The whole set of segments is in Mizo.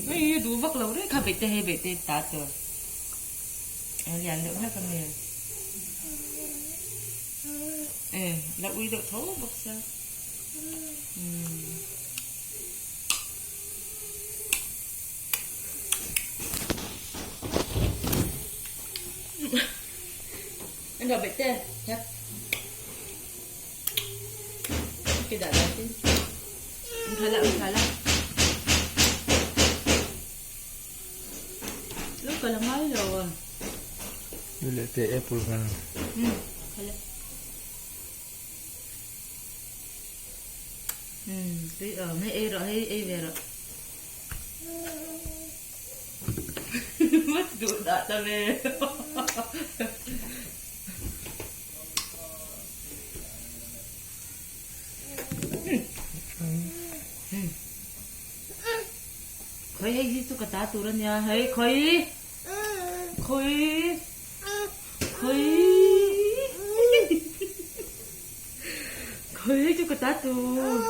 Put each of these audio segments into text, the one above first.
Hei duh vak lo reng kha beihte hei beihte ta tur a lian deuh hlek a ni e la ui deuh tho bawk sia umm. Anh gọi bệnh tên nhé. Cái đã là tên. Ông thấy là ông thấy là. Lúc còn là mấy rồi. Lệ tệ apple kan. Ừ, thấy là. Ừ, cái ở mấy ê rồi hay ê về rồi. Mất duh dah ta ve. Khoi hei hi chu ka ta tur ania hei khoi khoi khoi khoi hei chu ka ta tur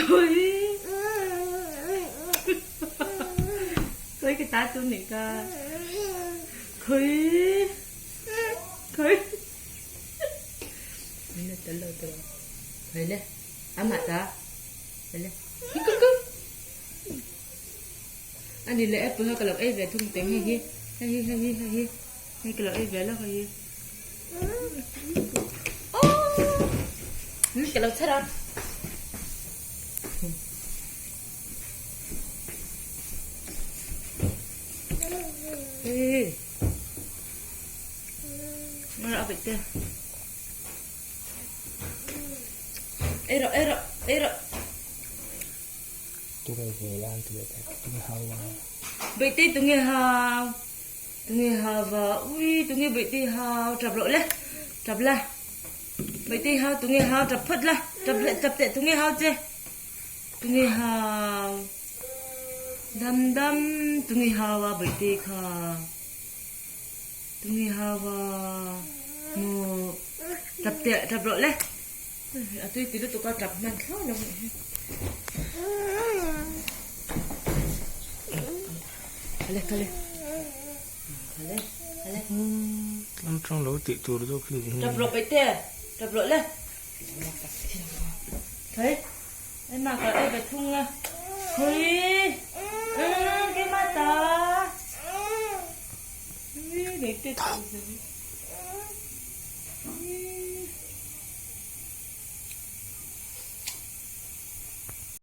khoi khoi ka ta tur nih kha khoi khoi Min tel lo tiraw khoi le amah ta khoi le Ani leh apple kha ka lo ei ve thung teng hei hi hei hi hei hi hei hi hei ka lo ei ve lawk hei hi aww ka lo chhar a. Ei rawh ei rawh ei rawh. Tunge vel a an ti leh ta tunge hau a. Beihte tunge hau tunge hau va ui tunge beihte hau tap rawh le tap la beihte hau tunge hau tap phawt la tap leh tap teh tunge hau che tunge hau dam dam tunge hau a beihte kha tunge hau va maw tap teh tap rawh le. A tui ti lutuk a tap hman thlawt lo nih hi. Khale khale. Khale khale. Lam tang lo tih tur zawk hi. Tap rawh paihte. Tap rawh le. Thei. Em mà cả em phải thung à. Khui. Ừ, cái mà ta. Ui, để tết.